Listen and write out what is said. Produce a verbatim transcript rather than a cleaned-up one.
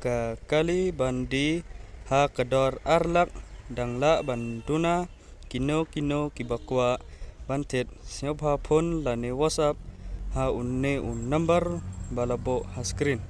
ka kali ban die ha ka dor ar lak, dang lah ban duna kino kino kiba kwah ban thied. Sngewbha phone lane WhatsApp ha une u number ba la buh ha screen.